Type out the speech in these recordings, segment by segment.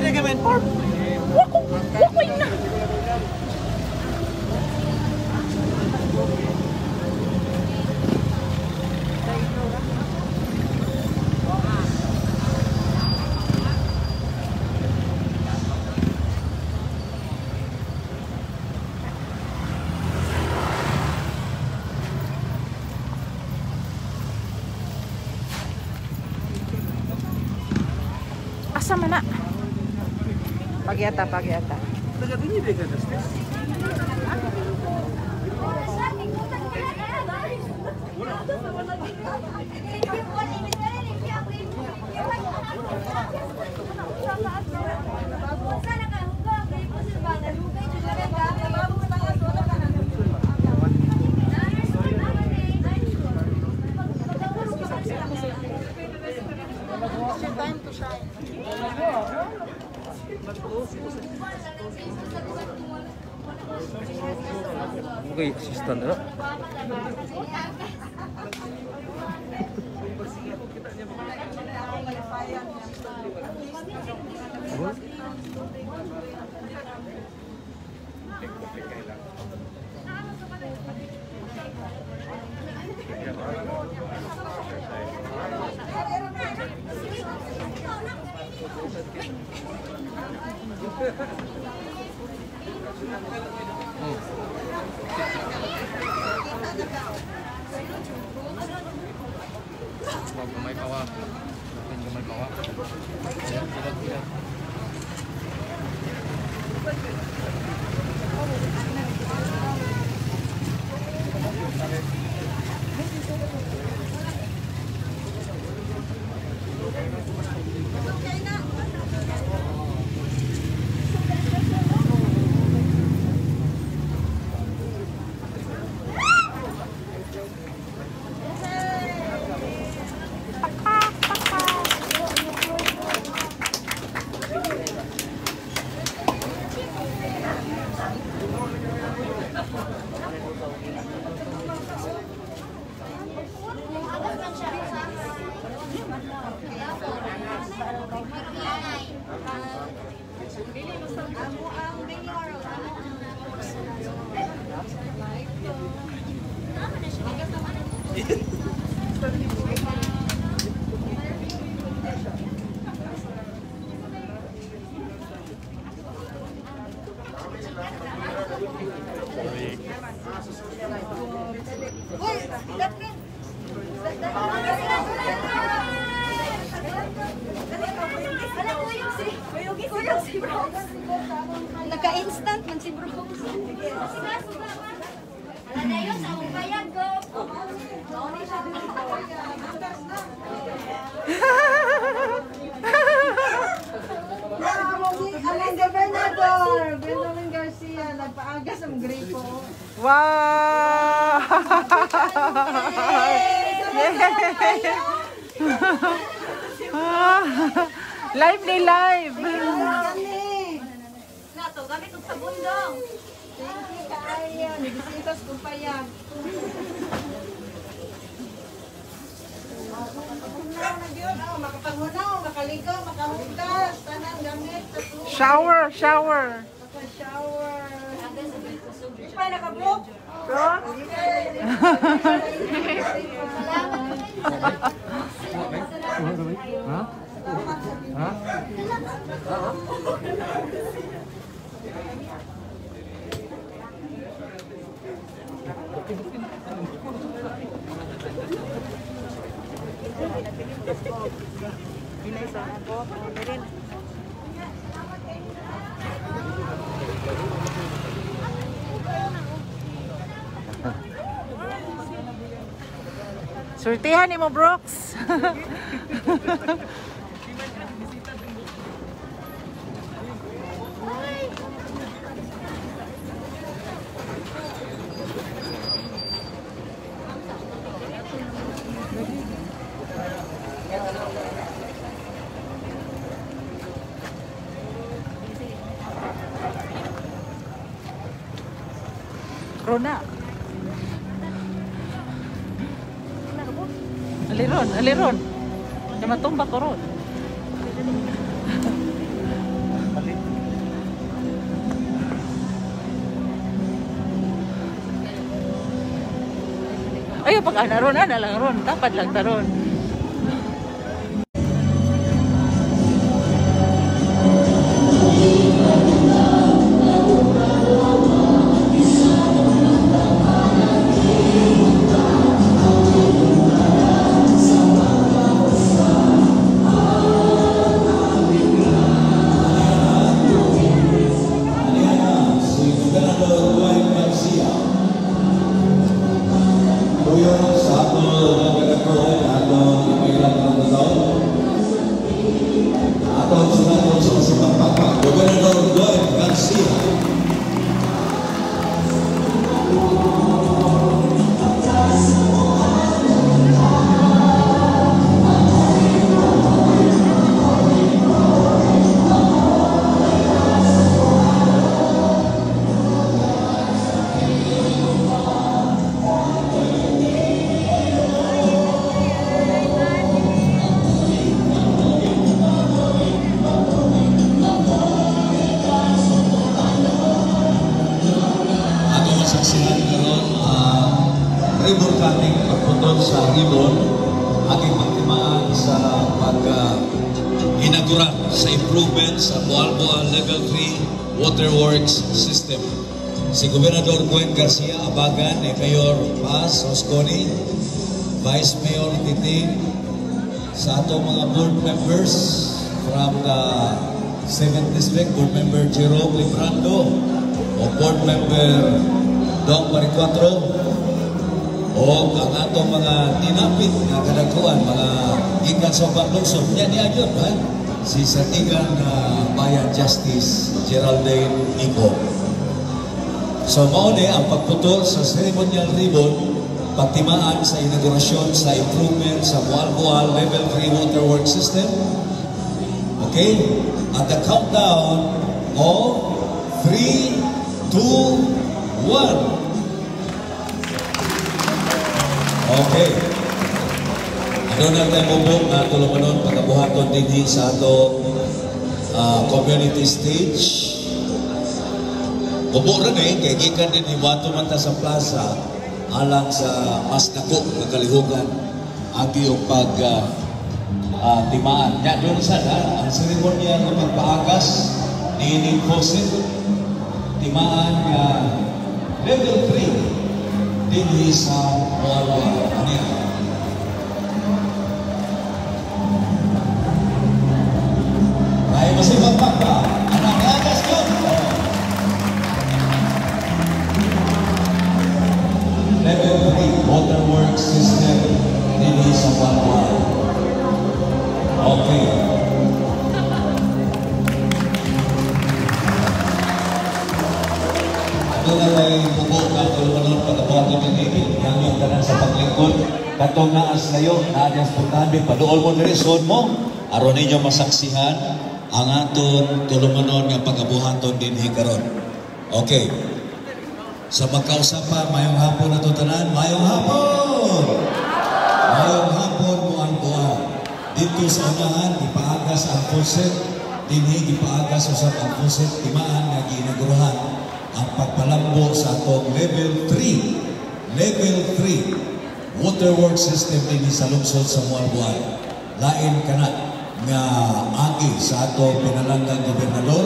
na kami inform. Wako, wako na. Asa man na? Pagyata, pagyata. Time to shine. Okay, assistant na. Gamay pa wa. Gamay pa wa. Naka-instant man si Brooks. Ala na yun, sa akong payag ko. Among Gobernador, Gwendolyn Garcia, nagpaagas ang gripo. Wow! Live ni live! Nato, gamit og sabon dong. Thank you kaayo. Nagbisitos kong payag. Makapaghunaw, makaligo, makahugas, tanang gamit sa tubig. Shower, shower. Maka-shower. Di pa nakabook? Ha? Ha? Surtihan ni mo, Brooks. Rona. Aliron, aliron. Kaya matumba ko ron. Ayaw pag ana ron, ana lang ron. Tapad lang taron. Si Gobernador Gwen Garcia. Tuyo sa ato nagkakaroon, ato ipailang ng taon. Ato sunaton sa masipagpagpag, Gobernador Gwen Garcia. Ato masaksihan karon ang ribbon cutting, pagputol sa ribbon ating pagtimaan sa pag inaugural sa improvement sa Moalboal Level 3 Waterworks System. Si Gobernador Gwen Garcia abagan ni Mayor Paz Rosconi, Vice Mayor Titing, sa atong mga board members from the 7th District, Board Member Jerome Librando o Board Member Dong Maricuatro, o ang atong mga tinapit nga kadagkuan, mga gikan sa ubang lungsod niya niya gyud ha? Si Sandigan na Bayan Justice Geraldine Ico. So mao ni ang pagputol sa ceremonial ribbon pagtimaan sa inaugurasyon sa improvement sa Moalboal Level 3 Waterworks System. Okay? At the countdown of 3, 2, 1. Okay. Ano na tayo mubok na tulumanon pagkabuhaton dinhi sa atong community stage. Mubo rin eh, kay gikan din ni man ta sa plaza alang sa mas dako nga kalihukan agi og pag timaan. Nya doon sa na, ang seremonya nga pagpaagas niining faucet timaan nga level 3 dinhi sa Moalboal. Ano yan? Ay, masipag pa. Anak, agas yun. Level 3 Waterworks System dinhi sa Moalboal. Okay. Ato na may buko ka tulumanon pagkabuhaton din hanggang tanan sa paglingkod. Katong naas kayo, naa sa puntahan, paduol mo diri suod mo aron ninyo masaksihan ang aton tulumanon nga pagabuhaton dinhi karon. Okay. Sa magkausapa, mayong hapon na tanan, mayong hapon! Mayong hapon Moalboal. Dito sa unahan, gipaagas ang faucet, dinhi gipaagas usab ang faucet, timaan nga giinaugurahan ang pagpalambo sa atong level 3. Level 3 waterworks system dinhi sa lungsod sa Moalboal. Lain kana nga agi sa atong pinalanggang gobernador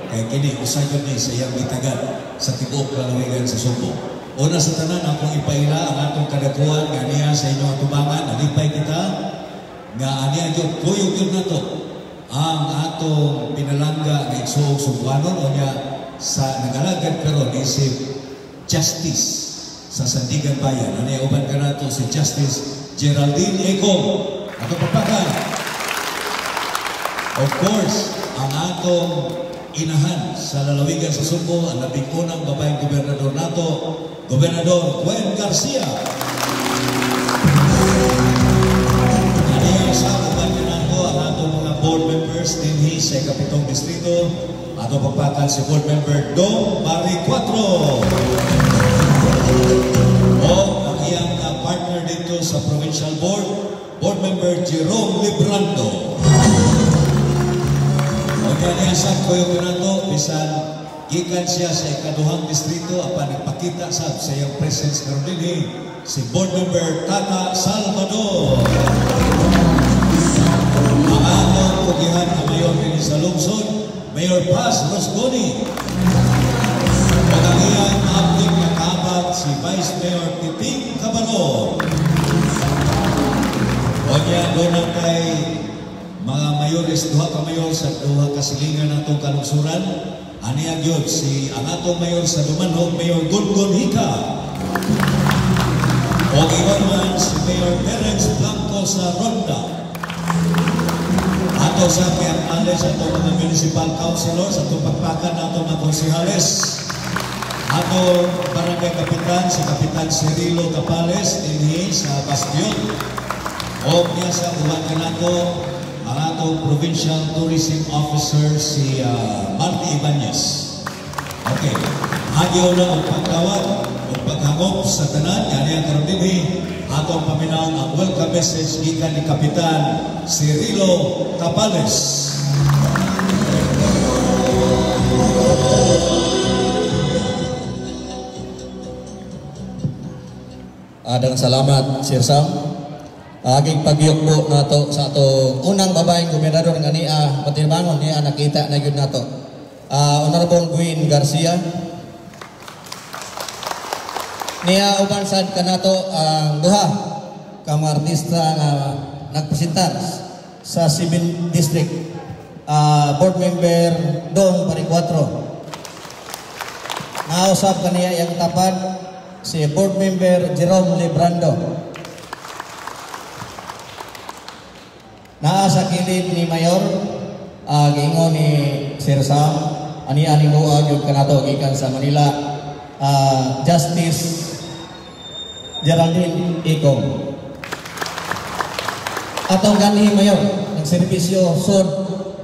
kay kini usa gyud ni sa iyang gitagad sa tibuok lalawigan sa Sugbo. Una sa tanan akong ipaila ang atong kadakuan nga niya sa inyong atubangan, nalipay kita nga aniya gyud kuyog gyud nato ang atong pinalangga nga igsuong Sugbuanon o niya sa nagalagad karon isip Justice sa Sandigan Bayan. Aniya uban kanato si Justice Geraldine Eco. Ato papakan. Of course, ang atong inahan sa lalawigan sa Sugbo, ang labing unang babaeng gobernador nato, Gobernador Gwen Garcia. Aniya sa uban kanato ang atong mga board members dinhi sa ikapitong distrito. Ato pagpakan si board member Dong Maricuatro. O ang iyang partner dito sa provincial board, board member Jerome Librando. O niya sa kuyo kanato bisan gikan siya sa ikaduhang distrito apan nagpakita sab sa iyang presence karon dinhi si Board Member Tata Salvador. Ang atong kugihan nga mayor dinhi sa lungsod, Mayor Paz Rosconi. Ug ang iyang maapting nga kaabag si Vice Mayor Titing Cabalor. Onya doon kay mga mayores, duha ka mayor sa duha ka silingan natong kalungsuran. Aniya gyud si ang atong mayor sa Dumanhog, Mayor Gungun Hika. O ingon man si Mayor Terence Blanco sa Ronda. Ato sa i-acknowledge atong mga municipal councilors, atong pagpakan nato mga konsehales. Ato barangay kapitan, si Kapitan Cirilo Tapales, dinhi sa Bastion. O niya sa uban kanato ang atong Provincial Tourism Officer si Marty Ibanez. Okay. Hagyo na ang pagtawag o paghangop sa tanan kani ang karon dinhi atong paminaw ang welcome message gikan ni Kapitan Cirilo Tapales. Adang salamat, Sir Sam. Aging pagyukbo nato sa ato unang babaeng gobernador nga niya matibangon niya nakita na gyud nato. Honorable Gwen Garcia. Niya uban sad kanato ang duha ka mga artista nga nagpresentar sa 7 District. Board member Dong Paricuatro. Nausap kaniya yang tapad si board member Jerome Librando. Naa sa kilid ni Mayor, giingon ni Sir Sam, ani-ani mo gyud kanato gikan sa Manila, Justice Geraldine Icong. Atong ganhi Mayor, nagserbisyo sud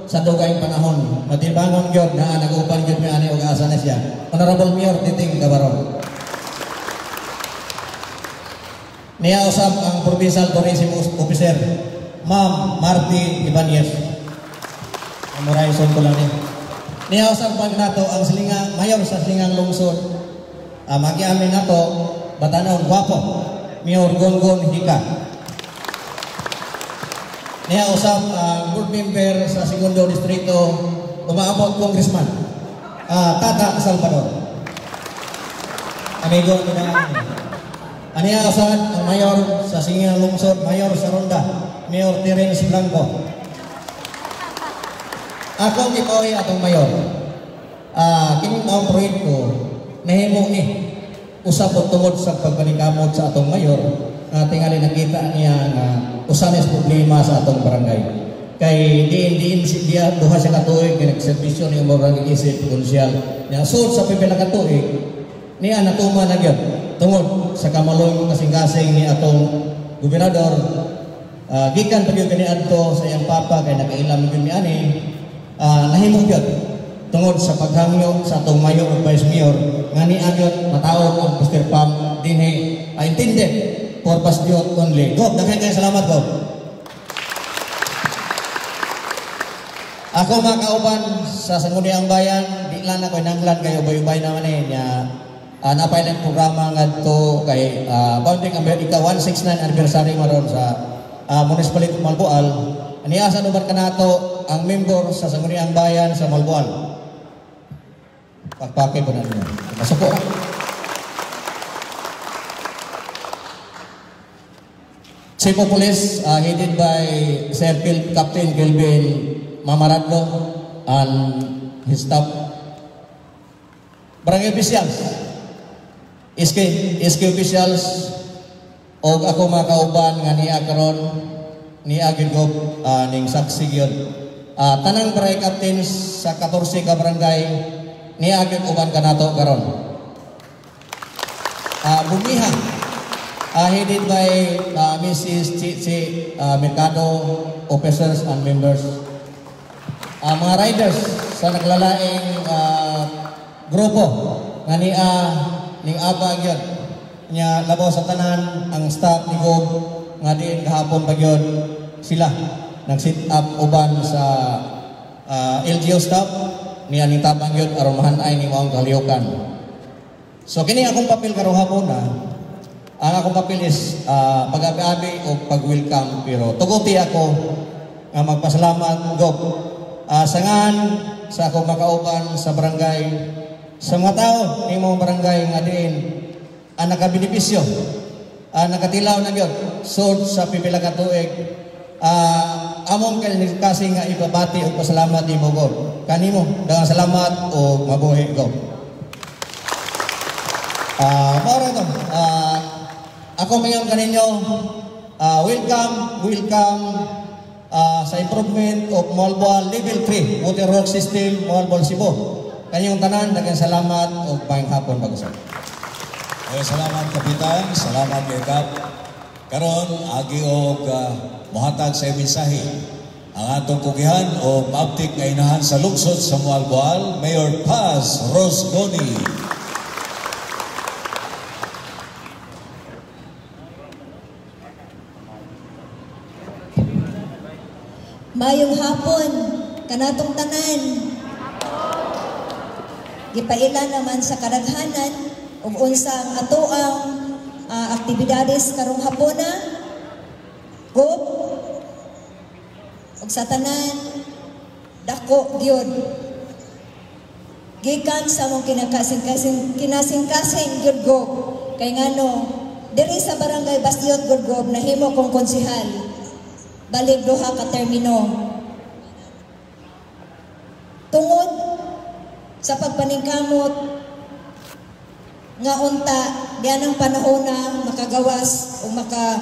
sa dugayng panahon. Matibangon gyud na nag-uban gyud mi ani og asa na siya. Honorable Mayor Titing Gabaron. Niya usab ang Provincial Tourism Officer, Ma'am Marty Ibanez. Memorizon ko lang niya. Niya usab pag nato ang silinga, mayor sa silingang lungsod. Magiamin nato, batanon, gwapo, Mayor Gongon Hika. Niya usab ang board member sa segundo distrito, umaabot congressman, Tata Salvador. Amigo ni na. Aniya usab ang mayor sa silingang lungsod, mayor sa Ronda, Mayor Terence Blanco. Ako gipawi atong mayor. Kining maong proyekto nahimo ni usab po tungod sa pagpanikamot sa atong mayor nga tingali nakita niya nga usa ni problema sa atong barangay. Kay diin diya duha siya ka tuig kay nagserbisyo ni barangay isip konsyal. Nya sud sa pipila ka tuig niya natuma na gyud tungod sa kamalong kasing-kasing ni atong gobernador. Gikan pa gyud kani adto sa iyang papa kay nakailam gyud ni ani, nahimo gyud tungod sa paghangyo sa atong mayor ug vice mayor nga niya gyud mataon ang booster pump dinhi intended for Basdiot only. Gob, daghan kaayo salamat, Gob. Ako mga kauban sa Sangguniang Bayan, di lang ako inanglan kayo ubay-ubay naman niya. Napay lang programa ngadto kay bounding America 169 anniversary maron sa Municipality of Moalboal. Aniya sa nubar kanato ang member sa Sangguniang Bayan sa Moalboal. Pagpake po na niyo. Masuko. Chief of Police, headed by Sir Captain Kelvin Mamaradlo and his staff. Barangay officials, SK, SK officials, og ako mga kauban nga niya karon niya gyud ko ning saksi gyud. Tanang barangay captains sa 14 ka barangay niya gyud uban kanato karon. Bumiha, headed by Mrs. Chichi Mercado, officers and members. Mga riders sa naglalaing grupo nga niya ning aba gyud nya labaw sa tanan ang staff ni Gob nga diin gahapon pa gyud sila nag-sit up uban sa LGU staff niya ning tabang gyud aron mahan-ay ning maong kalihukan. So kini akong papel karong hapon na Ang akong papel is pag-abi-abi o pag-welcome, pero tuguti ako nga magpasalamat, Gov. Sa ngan sa akong makauban sa barangay, sa mga tao nimong barangay nga diin ang nakabenepisyo, ang nakatilaw na gyud sud sa pipila ka tuig, among kasi nga ipabati og pasalamat nimo, Gov. Kanimo daghang salamat o mabuhi, Gov. Mao ra to. Ako mayon kaninyo, welcome, welcome sa improvement of Moalboal Level 3 Water Work System, Moalboal, Cebu. Kanyong tanan, daghang salamat ug maayong hapon pag-usab. Okay, salamat, Kapitan, salamat kay Kap. Karon agi og mohatag sa mensahe ang atong kugihan o maabtik nga inahan sa lungsod sa Moalboal, Mayor Paz Rosgoni. Mayong hapon, kanatong tanan. Gipaila naman sa kadaghanan ug unsa ang atoang aktibidades karong hapona. Gov ug sa tanan, dako gyud. Gikan sa among kinakasing-kasing kinasing-kasing gyud, Gov. Kay ngano diri sa barangay Basdiot gyud, Gov, nahimo kong konsehal. Balik duha ka termino. Tungod sa pagpaningkamot nga unta diyan ang panahon na makagawas o maka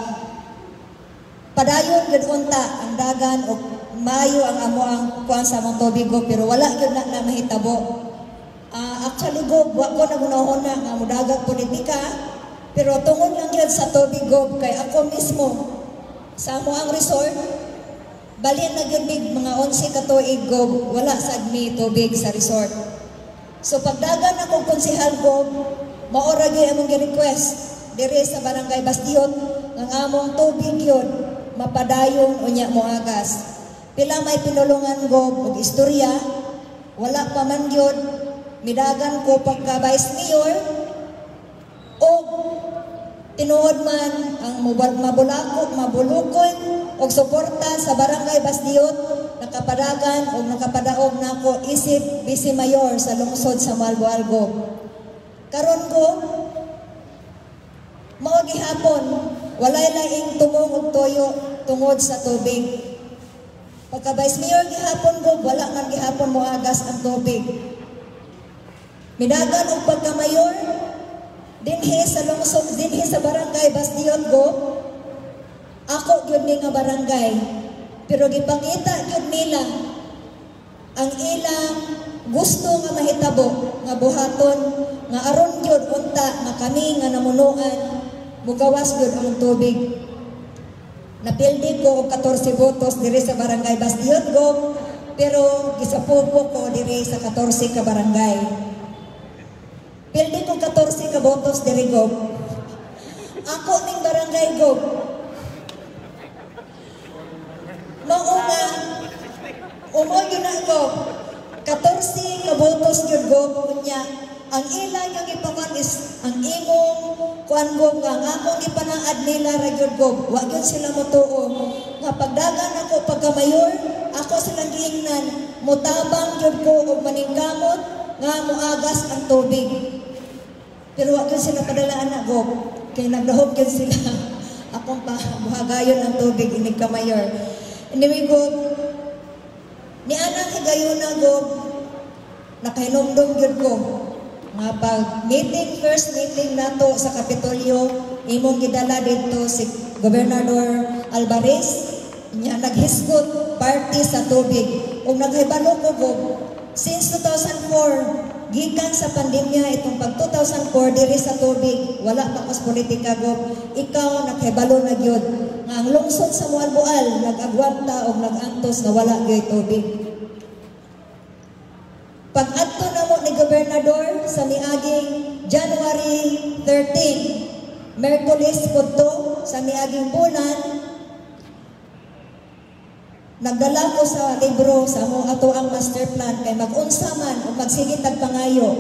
padayon gyud unta ang dagan o mayo ang amo ang kuan sa among tubig, Gob, pero wala gyud na mahitabo. Actually, Gob, wa ko nagunahon na nga mudagang politika, pero tungod lang gyud sa tubig, Gob, kay ako mismo sa amo ang resort balin na gyud mig mga 11 ka tuig, Gob, wala sad mi tubig sa resort. So pagdagan akong konsehal, Gob, mao ra gyud among gi-request diri sa barangay Basdiot nga ang among tubig gyud mapadayon unya moagas. Pila may pinulungan, Gob, og istorya, wala pa man gyud midagan ko pagka vice mayor og tinuod man ang mabulakot, mabulukon og suporta sa barangay Basdiot, nakapadagan og nakapadaog nako isip vice mayor sa lungsod sa Moalboal. Karon ko mao gihapon walay laing tumong og toyo tungod sa tubig. Pagka vice mayor gihapon ko, wala man gihapon moagas ang tubig. Midagan og pagka mayor dinhi sa lungsod, dinhi sa barangay Basdiot, go, ako gyud ni nga barangay, pero gipangita gyud nila ang ilang gusto nga mahitabo nga buhaton nga aron gyud unta nga kami nga namunuan mugawas gyud ang tubig. Napildi ko og 14 botos diri sa barangay Basdiot, go, pero gisapupo ko diri sa 14 ka barangay. Pildi ko 14 ka botos diri, Gob. Ako ning barangay, Gob. Mao nga umoy gyud na, Gob. 14 ka botos gyud, Gob, unya ang ilang nga gipakuan is ang imong kuan, Gob, nga ang akong gipanaad nila ra gyud, Gob. Wa gyud sila motuo nga pagdagan ako pagka mayor, ako silang giingnan motabang gyud ko og maningkamot nga moagas ang tubig. Pero wa gyud sila padalaan na, Gob, kay nagdahom gyud sila akong pa buhagayon ang tubig inig ka mayor. Anyway, Gob, ni anang higayuna, Gob, nakahinumdum gyud ko nga pag meeting, first meeting nato sa Kapitolyo, imong gidala didto si Gobernador Alvarez, nya naghisgot party sa tubig. Ug naghibalo ko, Gob, since 2004, gikan sa pandemya itong pag 2004 diri sa tubig, wala pa kos politika, Gob, ikaw naghibalo na gyud nga ang lungsod sa Moalboal nag-agwanta og nag-antos nga wala gyud tubig. Pag-adto namo ni Gobernador sa miaging January 13, Merkulis pud to sa miaging bulan, nagdala ko sa libro sa among ato ang master plan kay mag-unsa man o magsige tag pangayo.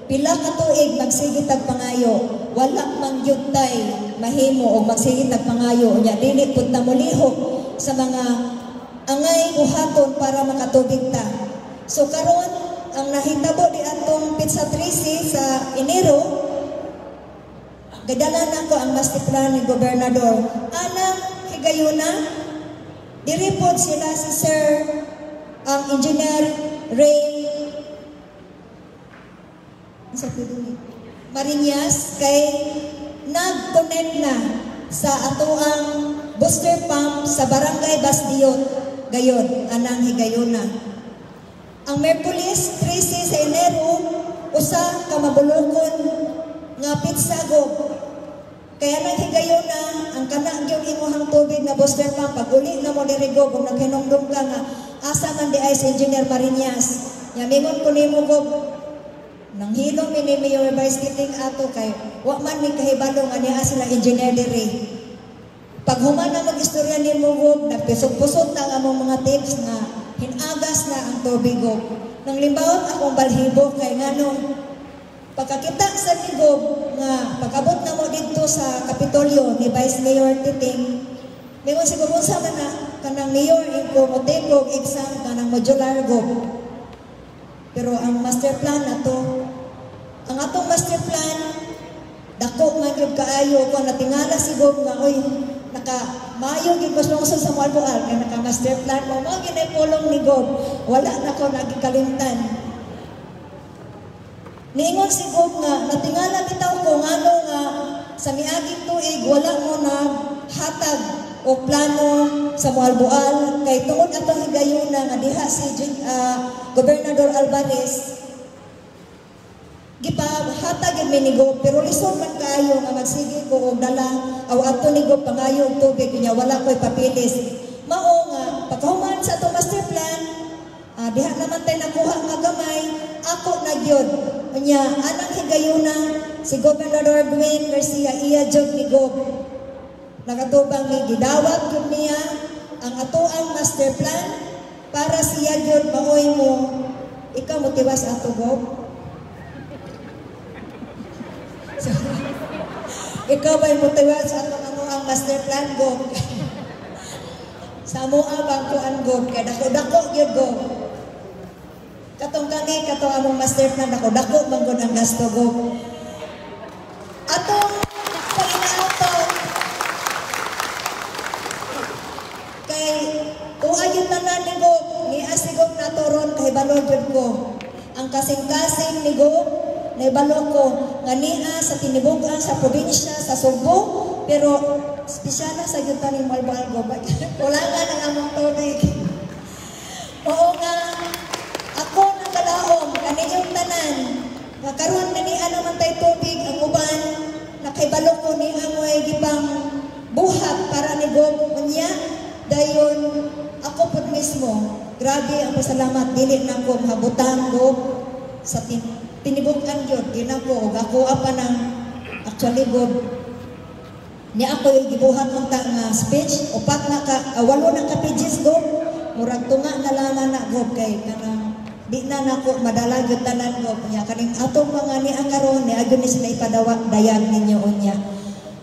Pila ka tuig magsige tag pangayo. wala man gyud tay mahimo og magsige tag pangayo unya dili pud ta molihok sa mga angay buhaton para makatubig ta. So karon ang nahitabo di atong Petsa 13 sa Enero, gadala nako ang master plan ni Gobernador. Anang higayuna, diri pod sila si Sir ang Engineer Ray sa Marinas kay nag-connect na sa atoang booster pump sa Barangay Basdiot gayon anang higayuna. Ang Miyerkules 13 sa Enero, usa ka mabulokon nga petsa, Gob. Kaya nang higayuna ang kana gyud imong tubig na booster pump, pag uli na mo diri, Gob, ug naghinumdum ka nga asa man di ay si Engineer Marinas. Nya mingon ko nimo, Gob, nang hilom mi ni Mayor Vice Titing ato kay wa man mi kahibalo nga niya sila engineer diri. Pag human na mag-istorya ni mo, Gob, nagpusot-pusot na ang among mga tips nga hinagas na ang tubig, Gob. Nang limbawot akong balhibo kay nganong pagkakita sa ni Gob nga pag-abot na mo didto sa Kapitolyo ni Vice Mayor Titing, mingon si Gob, unsa man na kanang mayor inko mo og exam kanang modular, Gob. Pero ang master plan ato, ang atong master plan, dako man gyud kaayo ko natingala si Gob nga oy naka maayo gyud mas lungsod sa Moalboal kay naka master plan mo mao gyud ay pulong ni Gob. Wala na ko nagikalimtan. Niingon si Gob nga natingala bitaw ko ngano nga sa miaging tuig wala mo naghatag o plano sa Moalboal kay tungod atong higayuna nga diha si Gobernador Alvarez gipahatag gyud mi ni Gob, pero lisod man kaayo nga magsige ko og dala aw ato ni Gob pangayo og tubig unya wala koy papilis. Mao nga pagkahuman sa atong master plan, diha naman tay nakuha nga gamay, ako na gyud. Unya anang higayuna si Gobernador Gwen Garcia iya jud ni Gob. Nakatubang ni gidawat gyud niya ang atoang master plan para siya gyud maoy mo ikaw motiwas ato, Gob. So, ikaw ba'y motiwas atong ano ang master plan, Gob? Sa amoa bang kuan, Gob, kay dako-dako gyud, Gob. Katong kami katong among master plan dako-dako man gud ang gasto, Gob. Atong paginaaton kay tuwa gyud tanan ni Gob, niya si Gob nato ron kahibalo gyud ko. Ang kasing-kasing ni Gob naibalo ko nga niya sa tinibug-an sa probinsya sa Sugbo, pero espesyal na sa gyud ta ni Moalboal, Gob. Kulangan ang among tubig. Oo nga ako nagkalaom kaninyong tanan nga karon na niya naman tay tubig ang uban nakahibalo ko niya mo'y gipang buhat para ni Gob unya dayon ako pud mismo grabe ang pasalamat dili na ko mahabutang, Gob, sa tinibuk-an gyud ginako og ako pa nang actually, Gob, niya ako yung gibuhat unta nga speech upat na ka walo na ka pages, Gob. Murag tunga na lang na, Gob, kay kanang di na nako madala gyud tanan, Gob. Unya kaning atong mga niya karon ni agyon ni sila ipadawat dayag ninyo unya.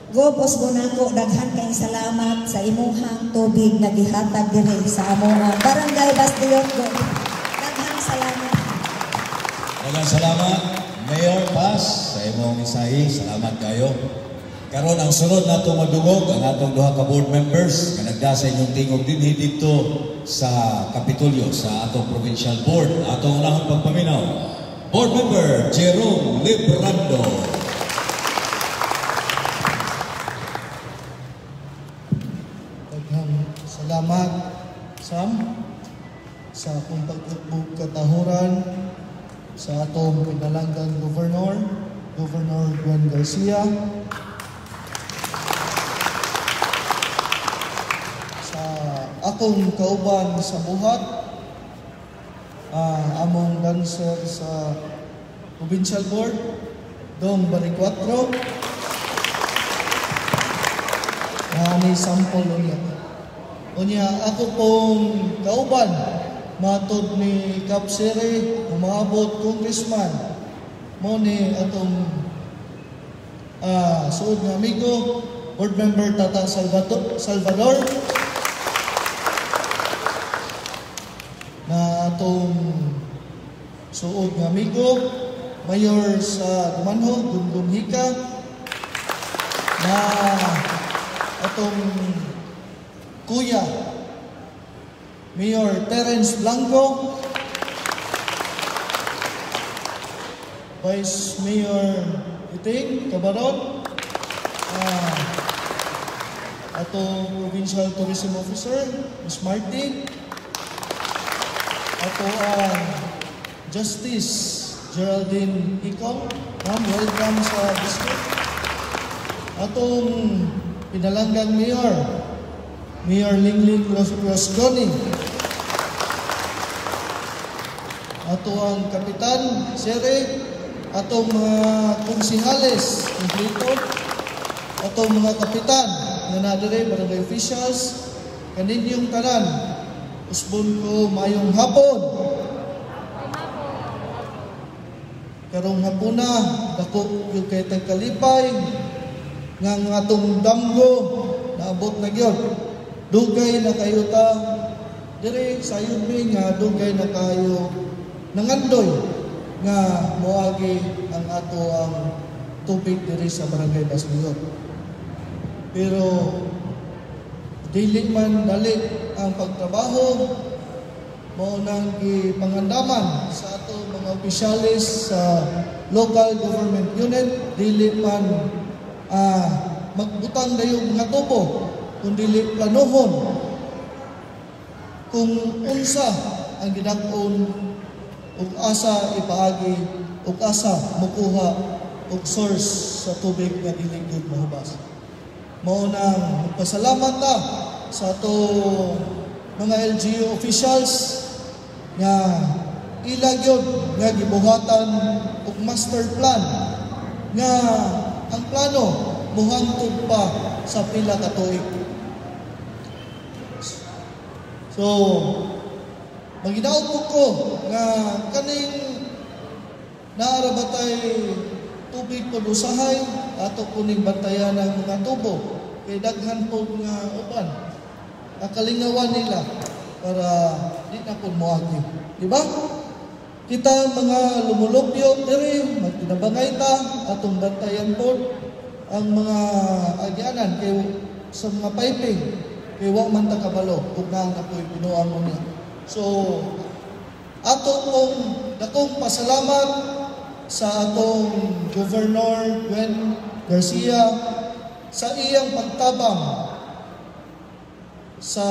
Gob, usbo nako daghan kayong salamat sa imuhang tubig nga gihatag diri sa among Barangay Basdiot, Gob. Daghang salamat. Daghang salamat, Mayor Paz, sa imong mensahe. Salamat kayo. Karon ang sunod nato madungog ang atong duha ka board members nga nagda sa inyong tingog dinhi didto sa Kapitolyo sa atong provincial board. Atong unahon pagpaminaw, Board Member Jerome Librando. Daghang salamat, Sam, sa akong pag-utbog katahuran sa atong pinalanggang Governor, Governor Gwen Garcia, sa akong kauban sa buhat, among dancer sa Provincial Board, Dong Baricuatro, ni sample unya. Unya, ako pong kauban, matod ni Cap Sere, umaabot congressman, mo ni atong suod nga amigo, Board Member Tata Salvador, na atong suod nga amigo, Mayor sa Dumanjug, Gungun Hika, na atong kuya, Mayor Terence Blanco, Vice Mayor Iting Cabaron, atong Provincial Tourism Officer, Ms. Marty, ato ang Justice Geraldine Icong. Ma'am, welcome sa district. Atong pinalanggang Mayor, Mayor Lingling Rosconi. Ato ang Kapitan Sere, atong mga konsihales, kompleto, atong mga kapitan nga nadire, barangay officials, kaninyong tanan, usbon ko mayong hapon. Karong hapuna, dako gyud kay tagkalipay nga ang atong damgo naabot na gyud. Dugay na kayo ta diri sayod mi nga dugay na kayo nangandoy nga moagi ang ato ang tubig diri sa Barangay Basuyot. Pero dili man dali ang pagtrabaho, mao nang gipangandaman sa ato mga opisyales sa local government unit, dili man magbutang dayon mga tubo kung dili planuhon kung unsa ang gidak-on ug asa ipaagi ug asa mukuha og source sa tubig nga dili gyud mahubas. Mao nang magpasalamat ta sa ato mga LGU officials nga ila gyud nga gibuhatan og master plan nga ang plano mohangtod pa sa pila ka tuig. So maginaot po ko nga kaning naara ba tay tubig pod usahay ato kuning bantayan ang mga tubo kay daghan pod nga uban ang kalingawan nila para di na pod moagi, di ba? Kita mga lumulupyo diri magtinabangay ta atong bantayan pod ang mga agyanan kay sa mga piping kay wa man ta kabalo ug naa na po'y binuang unya. So ato pong dakong pasalamat sa atong Governor Gwen Garcia sa iyang pagtabang sa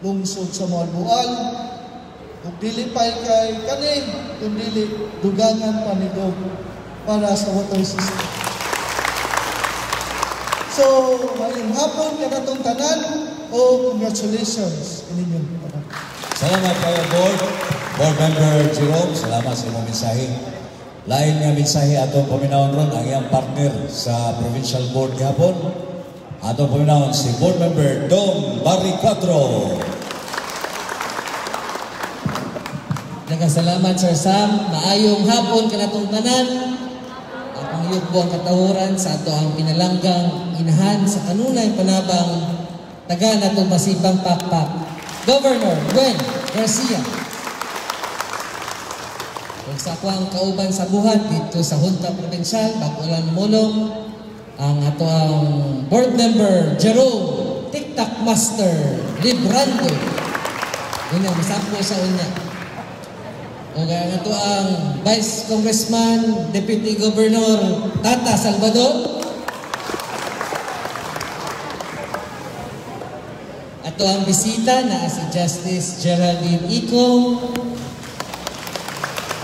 lungsod sa Moalboal ug dili pay kay kani kun dili dugangan pa ni Gov para sa water system. So maayong hapon kanatong tanan o congratulations ininyo tanan. Salamat kayo board member Jerome, salamat sa imong mensahe. Lain nga mensahe atong paminawon ron ang iyang partner sa provincial board gihapon. Atong paminawon si board member Dom Barry Cuatro. Nagkasalamat Sir Sam, maayong hapon kanatong tanan. Akong yugbo ang katahuran sa ato ang pinalanggang inahan sa kanunay panabang taga natong masipang pakpak, Governor Gwen Garcia. Kung sa ako ang kauban sa buhat dito sa Junta Provincial, Bakulan Mulong, ang ato ang board member Jerome TikTok Master Librando. Unya, masampo sa unya. O ang ato ang Vice Congressman, Deputy Governor Tata Salvador. Ato ang bisita na si Justice Geraldine Icong.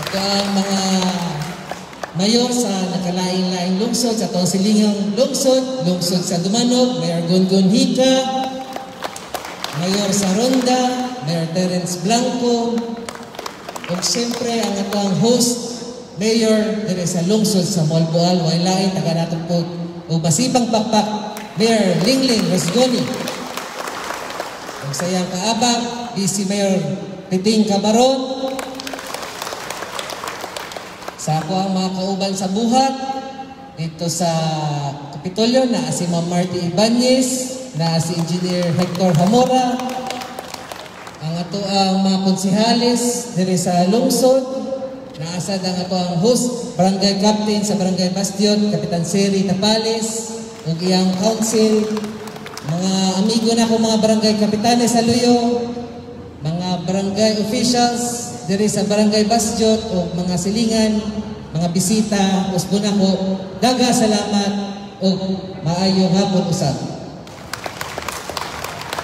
Ato ang mga mayor sa nakalaing-laing lungsod, sa atong silingang lungsod, lungsod sa Dumanog, Mayor Gungun Hika, Mayor sa Ronda, Mayor Terence Blanco, ug siyempre ang ato ang host, Mayor dire sa lungsod sa Moalboal, way lain taga nato po ug masipang pakpak, Mayor Lingling Rosgoni. Ug sa iyang kaabak, Vice Mayor Titing Cabaron. Sa ako ang mga kauban sa buhat, Dito sa Kapitolyo na si Ma'am Marty Ibanez, na si Engineer Hector Hamora, ang ato ang mga konsehales diri sa lungsod, naasad ang ato ang host, barangay captain sa Barangay Bastion, Kapitan Seri Tapales, ug iyang council, mga amigo na ko mga barangay kapitanes sa Luyo, mga barangay officials diri sa Barangay Basjot o mga silingan, mga bisita, usbon ako, daga salamat ug maayong hapon usab.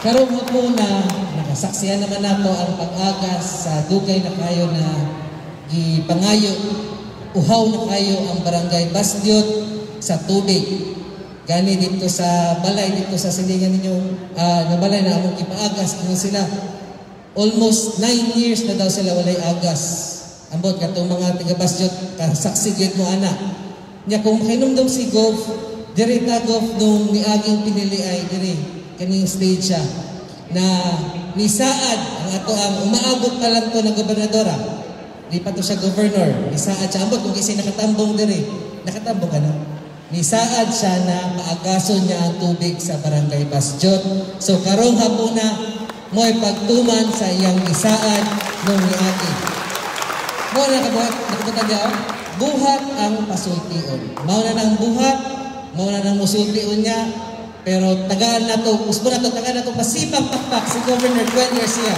Karong hapon na nakasaksihan naman nato ang pag-agas sa dugay na kayo na gipangayo, uhaw na kayo ang Barangay Basdiot sa tubig. Gani dito sa balay, dito sa silingan ninyo, na balay na among ipaagas, ano sila, almost 9 years na daw sila walay agas. Ambot katong mga taga Basdiot, kasaksi gyud mo ana. Nya kung makinumdum si Gov, diri ta Gov nung niaging pinili ay diri kaning stage siya na nisaad ang ato ang umaabot pa lang to ng gobernadora. Di pa to siya governor. Nisaad siya. Ambot kung kasi nakatambong diri. Nakatambong ka no? Nisaad siya na paagason niya ang tubig sa Barangay Basjot. So karong hapuna mo'y pagtuman sa iyang nisaad nung niagi. Mo na kabuhat, nakabutan niya, oh. Buhat ang pasultion. Mao na nang buhat, mao na nang musultion niya, pero tagaan na to, usbo na to, tagaan na to, pasipang pakpak si Governor Gwen Garcia.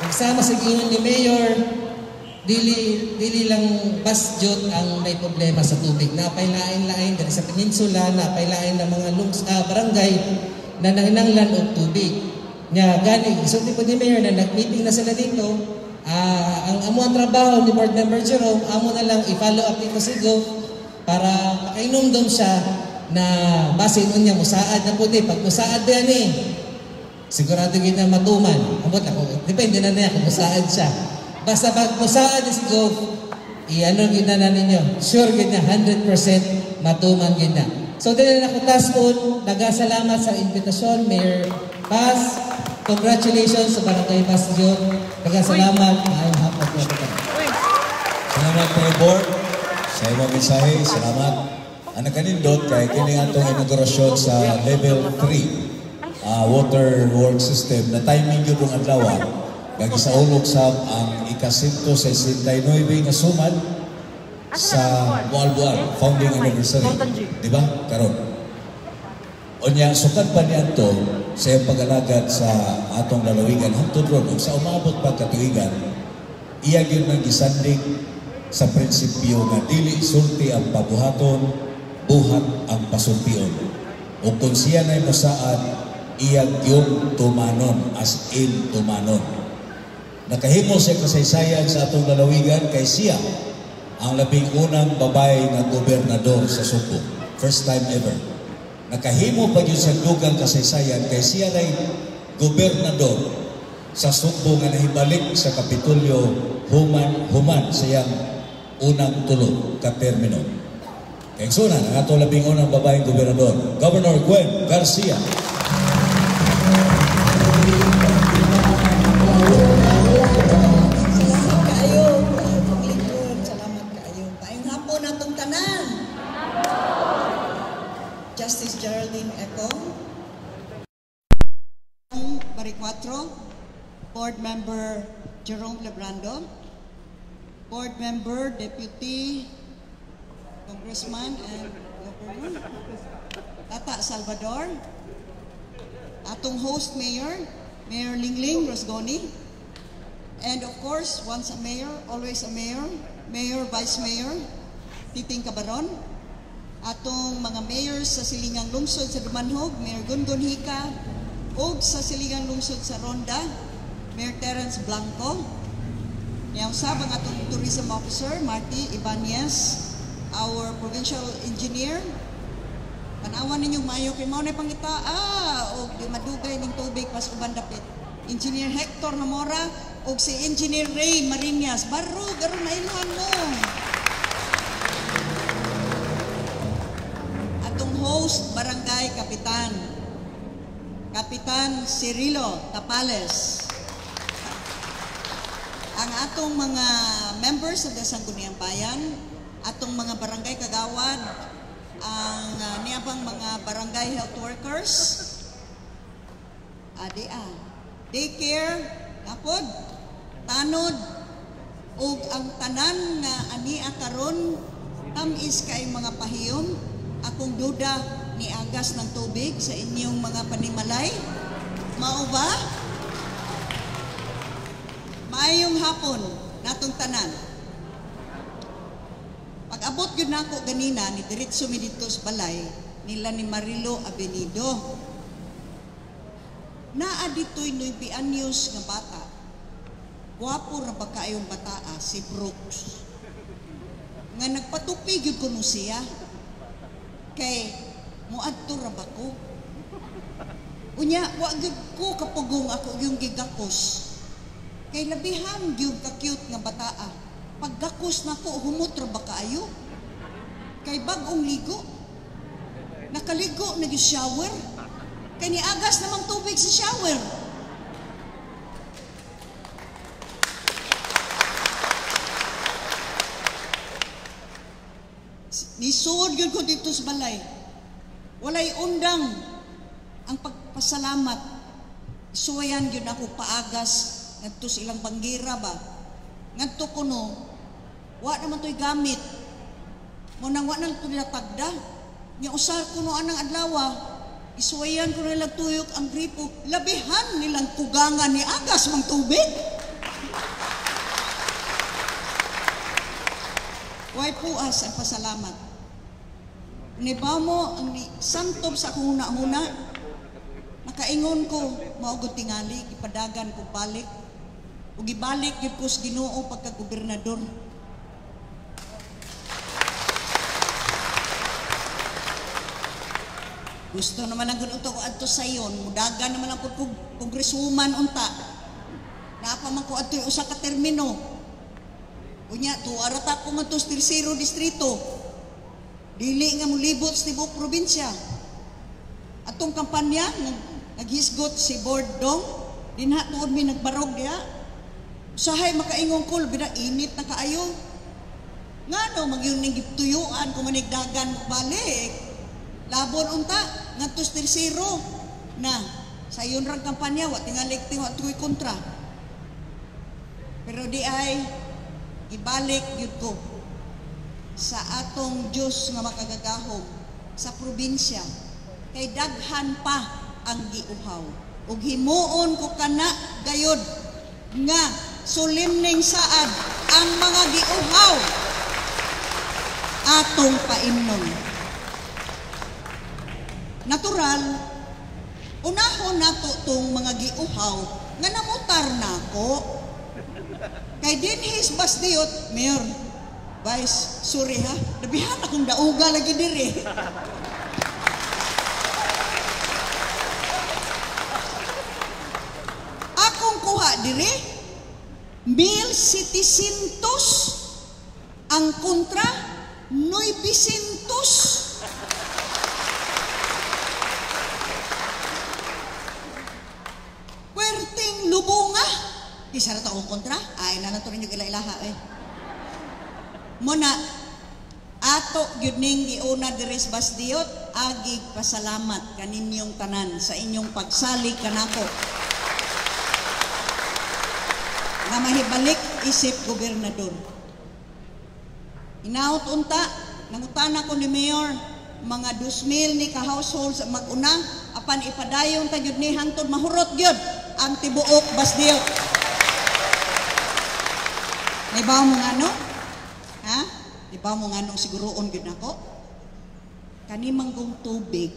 Nagsama sa giingon ni Mayor, dili dili lang Basjot ang may problema sa tubig. Napay lain-lain diri sa peninsula, napay lain ng mga barangay na nanginanglan og tubig. Nya gani isulti po ni Mayor na nag-meeting na sila dito. Ang amo ang trabaho ni Board Member Jerome, amo na lang i-follow up dito si Gov para makainumdum siya na basin unya musaad na po di. Pag musaad yan eh, sigurado gid na matuman. Ambot ako, depende na niya kung musaad siya. Basta pag musaad ni si Gov, i-ano gid na ninyo, sure gid na 100% matuman gid na. So dili na ako taskon, nagasalamat sa imbitasyon, Mayor Paz. Congratulations sa Barangay Bastion. Nagasalamat. Maayong hapon po. Salamat po, Board. Sa imong mensahe, salamat. Ang nakanindot kay kini atong inaugurasyon sa level 3 water work system na timing yun ang adlaw. Kag gisaulog sab ang ika-169 nga sumad sa Moalboal founding anniversary. Di ba? Karon. Unya, sukad pa niadto sa iyang pag-alagad sa atong lalawigan hangtod ron ug sa umabot pa katuigan, iya gyud nang gisandig sa prinsipyo nga dili sulti ang pabuhaton, buhat ang pasultion. O kung siya na'y mosaad, iya gyud tumanon, as in tumanon. Nakahimo siya kasaysayan sa atong lalawigan kay siya ang labing unang babae nga gobernador sa Sugbo. First time ever. Nakahimo pa gyud sa dugang kasaysayan kay siya nay gobernador sa Sugbo nga nahibalik sa Kapitolyo human human sa iyang unang tulo ka termino. Kay suna ang ato labing unang babaeng gobernador, Governor Gwen Garcia. Salamat kaayo, paglingkod. Salamat kaayo. Maayong hapon atong tanan. Justice Geraldine Econg, Baricuatro, Board Member Jerome Lebrando, Board Member, Deputy Congressman and Governor Tata Salvador, atong host mayor, Mayor Lingling Rosgoni, and of course, once a mayor, always a mayor, Mayor, Vice Mayor, Titing Cabaron, atong mga mayors sa silingang lungsod sa Dumanjug, Mayor Gungun Hika, ug sa silingang lungsod sa Ronda, Mayor Terence Blanco. Niya usab ang atong tourism officer, Marty Ibanez, our provincial engineer. Tanawan ninyong mayo kay mao na pangita og di madugay ning tubig pas uban dapit. Engineer Hector Namora ug si Engineer Ray Marinas. Barog aron nailhan mo. Atong host barangay kapitan, Kapitan Cirilo Tapales. Ang atong mga members of the Sangguniang Bayan, Atong mga barangay kagawad, ang niabang mga barangay health workers, daycare, napod, tanod, ug ang tanan nga ania karon tam-is kay mga pahiyom. Akong duda niagas ng tubig sa inyong mga panimalay. Mao ba? Maayong hapon natong tanan. Pag-abot gyud nako ganina ni diretso mi didto sa balay nila ni Marilo Avenido. Naa dito'y 9 anyos nga bata. Gwapo ra ba kaayong bataa si Brooks. Nga nagpatupi gyud kuno siya. Kay moadto ra ba ko? Unya wa gyud ko kapugong ako yung gigakos. Kay labihan gyud ka cute nga bataa. Paggakos nako humot ra ba kaayo? Kay bag-ong ligo. Nakaligo nag shower. Kay niagas namang tubig sa shower. Nisuod gyud ko dito sa balay. Walay undang ang pagpasalamat. Suwayan gyud ako paagas ngadto sa ilang banggira ba. Ngadto kuno, wa naman to'y gamit. Mo nang wa nang to'y tagda. Nya usar kuno anang adlawa, isuwayan kuno nilang tuyok ang gripo, labihan nilang kugangan ni agas mang tubig. Way puas ang pasalamat. Niba mo ang santob sa akong huna-huna, nakaingon ko, mao gud tingali, gipadagan ko balik. Ug gibalik gyud ko sa Ginoo pagka-gobernador. Gusto naman ang gusto ko adto sa iyon, mudagan naman ang kongreswoman unta. Naa pa man ko adto usa ka termino. Unya tuwa ra ta ko ngadto sa tersero distrito. Dili nga molibot sa tibuok probinsya. Atong kampanya naghisgot si Board Dong, dinha tuod mi nagbarog diha. Usahay makaingon ko, labi na init na kaayo. Ngano magyun ning gituyuan kung manigdagan mo balik. Labon unta ngadto sa tersero na sayon rang kampanya wa tingali wa tuoy kontra. Pero di ay ibalik gyud ko sa atong Dios nga makagagahom sa probinsya kay daghan pa ang giuhaw ug himuon ko kana gayod nga solemneng saad ang mga giuhaw atong paimnon. Natural, unahon nato tong mga giuhaw nga namutar nako. Kay dinhis Basdiot, Mayor, Vice, sorry ha, labihan akong dauga lagi diri. Akong kuha diri, 1,700 ang kontra 900. Puwerteng lubunga. Isa na to akong kontra. Ay, na lang to rin yung ila-ilaha eh. Muna, ato gyud ning giuna diri sa Basdiot, agig pasalamat kaninyong tanan sa inyong pagsalig kanako. Nga mahibalik isip gobernador. Inaot unta, nangutana ko ni Mayor, mga 2,000 ni ka households ang mag-una, apan ipadayon ta gyud ni hangtod mahurot gyud ang tibuok Basdiot. Naibaw mo nga no? Ha? Naibaw mo nga no siguroon gyud nako? Kani manggong tubig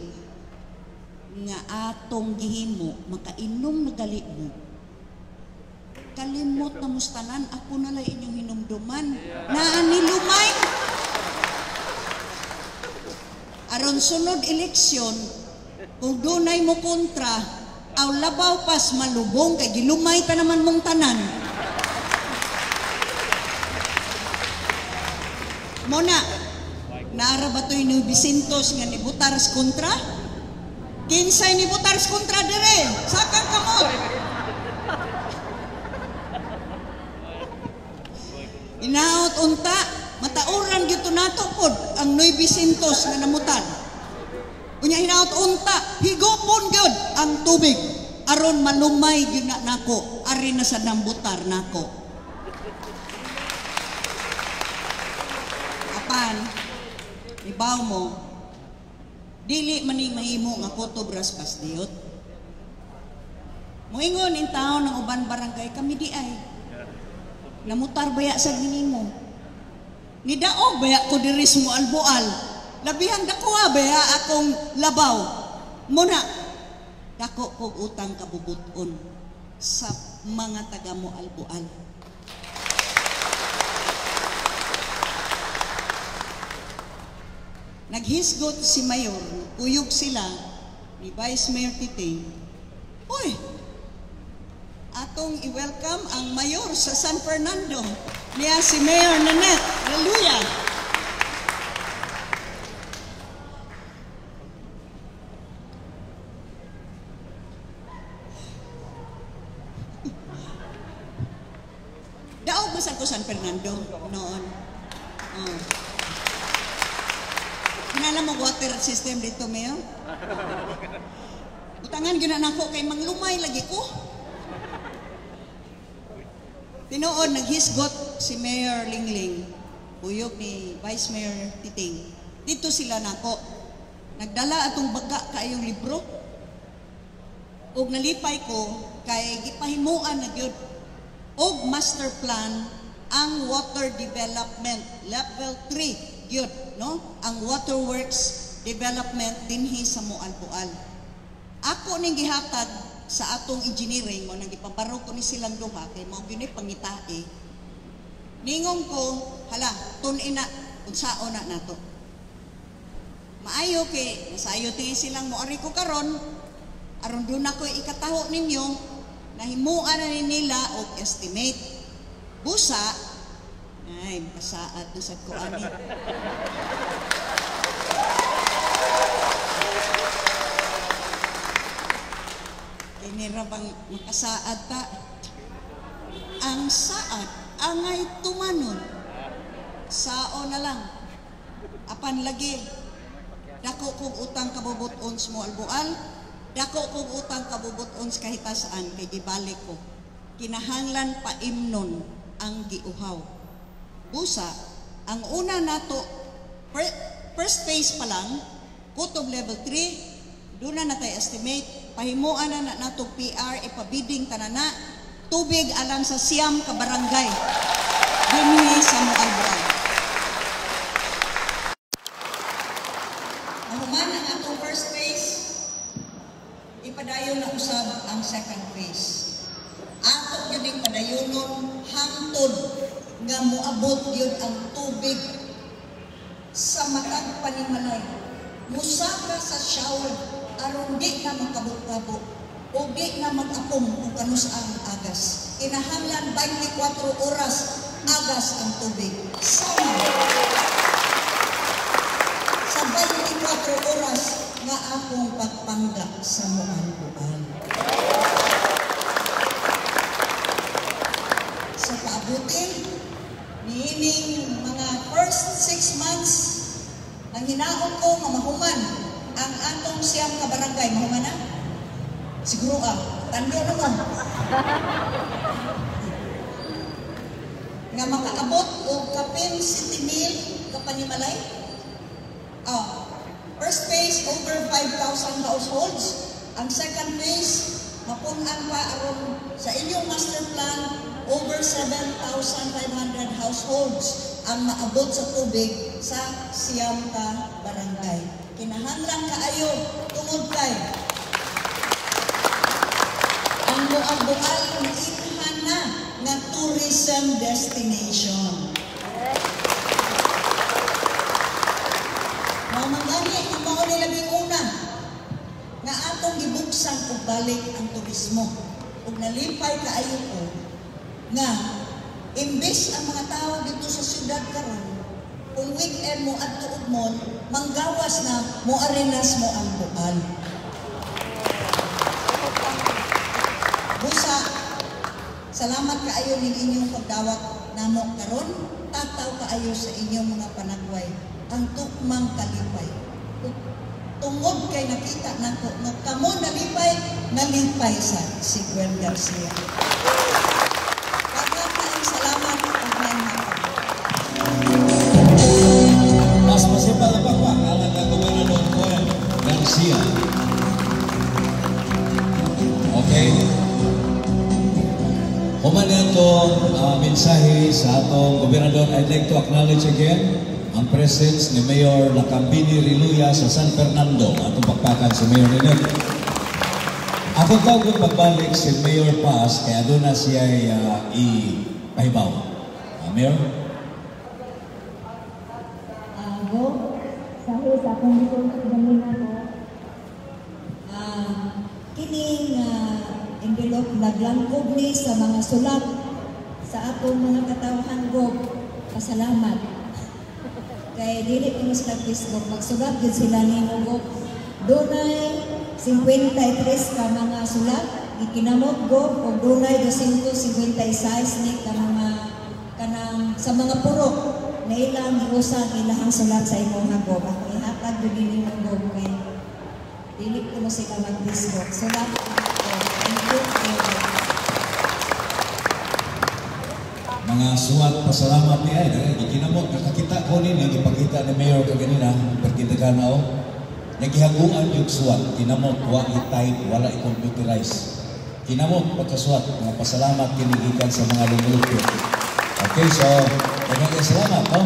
nga atong gihimo, makainom na gali mo. Kalimot na mustanan, ako na lang inyong hinumduman. Naa ni lumay. Aron sunod eleksyon, kung dunay mo kontra, aw labaw pas malubong, kay gilumay ta naman mong tanan. Mona, naara ba to'y 900 nga nibutar sa kontra? Kinsay nibutar sa kontra dire? Sakang kamot! Inaot unta, Natauran gyud nato pod ang 900 nga namutan. Unya hinaot unta, higupon gyud ang tubig aron malumay gyud na nako, ari na sa nambutar nako. Apan ibaw mo dili man ni mahimo nga kutob raspas diot. Moingon in taon ng uban barangay kami di ay. Namutar baya sa ginimo. Nidaog baya ko diri sa Moalboal. Labihan dako baya akong labaw. Muna dako kog utang kabubuton sa mga taga Moalboal. Naghisgot si Mayor, kuyog sila ni Vice Mayor Titing. Uy, atong i-welcome ang Mayor sa San Fernando. Niya si Mayor Nanette. Hallelujah! Daog ba sa ko San Fernando noon? Oh. Kinala mo water system dito, Mayor? Utangan gyud na nako kay manglumay lagi ko. Tinuod naghisgot si Mayor Lingling, uyog ni Vice Mayor Titing. Dito sila nako. Nagdala atong baga kaayong libro. Og nalipay ko kay gipahimuan na gyud og master plan ang water development level 3 gyud, no? Ang waterworks development dinhi sa Moalboal. Ako ning gihatag sa atong engineering mo nang gipabaro ko ni silang duha kay mao gyud ni pangitae. Ningong ko, hala, tun-in na unsao na nato. Maayo kay masayo tingi silang moari ko karon aron doon ako ikataho ninyo nahimuan na ni nila og estimate. Busa ay makasaad na sad ko ani. Kinira bang makasaad ta? Ang saad angay tumanon. Sao na lang. Apan lagi dako kog utang kabubuton sa Moalboal, dako kog utang kabubuton sa kahitasaan kay gibalik ko. Kinahanglan paimnon ang giuhaw. Busa, ang una nato first phase pa lang, kutob level 3, doon na natay estimate, pahimuan na nato PR, ipabiding tanana, tubig alang sa 9 ka barangay dinhi sa Moalboal. Mahuman ang atong first phase, ipadayon na usab ang second phase. Ato gyud ning padayonon hangtod nga moabot gyud ang tubig sa matag panimalay. Musaka sa shower aron di na makabukabo o di na mag-apong kung kanus ang agas. Kinahanglan 24 oras agas ang tubig. Sama sa 24 oras nga akong pagpangga sa Moalboal. Sa paabutin, niining mga first 6 months, ang hinaot ko nga mahuman ang atong 9 ka barangay. Mahuman na? Siguro tando naman. Nga makaabot og kapin 7,000 ka panimalay. First phase, over 5,000 households. Ang second phase, mapun-an pa aron sa inyong master plan, over 7,500 households ang maabot sa tubig sa 9 ka barangay. Kinahanglan kaayo tungod kay ang Moalboal nainhan na nga tourism destination. Mao man gani ang mao ni labing una nga atong gibuksan og balik ang turismo. Ug nalipay kaayo ko nga imbes ang mga tao dito sa syudad karon kung weekend mo adto og mall, manggawas na mo arenas mo ang Moalboal. Busa, salamat kaayo ning inyong pagdawat namo karon, tataw kaayo sa inyong mga panagway ang tukmang kalipay. Tungod kay nakita nako nga kamo nalipay, nalipay sa si Gwen Garcia. Daghang salamat ug maayong hapon. Mas masipag ang pakpak alang kang Gobernador Gwen Garcia. Okay. Human atong mensahe sa atong gobernador, I'd like to acknowledge again ang presence ni Mayor Lacambini Reluya sa San Fernando. Atong pakpakan si Mayor Ninot. Ako tawag pagbalik si Mayor Paz, kaya doon na siya ipahibaw. Mayor? Go, sahi sa akong gisulti ganina ko. Kining envelope naglangkob ni sa mga sulat sa atong mga katawhan, Gob. Pasalamat. Kay dili ko sila Facebook, magsulat gyud sila nimo, Gob. Dunay 53 ka mga sulat gikinamot, Gob, ug dunay 256 ni ka mga kanang sa mga purok na ilang giusa ang ilahang sulat sa imong, Gob. Ako ihatag gyud nimo, Gob, kay dili ko na sila mag-Facebook. Sulat ko. Thank you. Thank you. Mga suwat pasalamat ni ay gikinamot nakakita ko nini, gipakita ni Mayor kaganina perkita ka na oh, nagihaguan yung suwat, kinamot, wa i-type, wala i-computerize, kinamot pagkasuwat mga pasalamat kini gikan sa mga lumulupyo. Okay, so daghang salamat, no,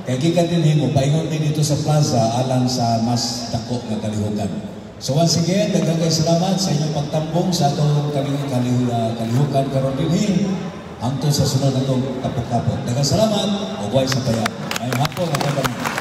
kay gikan din himo paingon din dito sa plaza alang sa mas dako nga kalihukan. So once again, daghang kay salamat sa inyong pagtambong sa atong kalihukan karon dinhi hangtod sa sunod natong tapok-tapok. Daghang salamat ug way sa payag. Maayong hapon, ang tanan.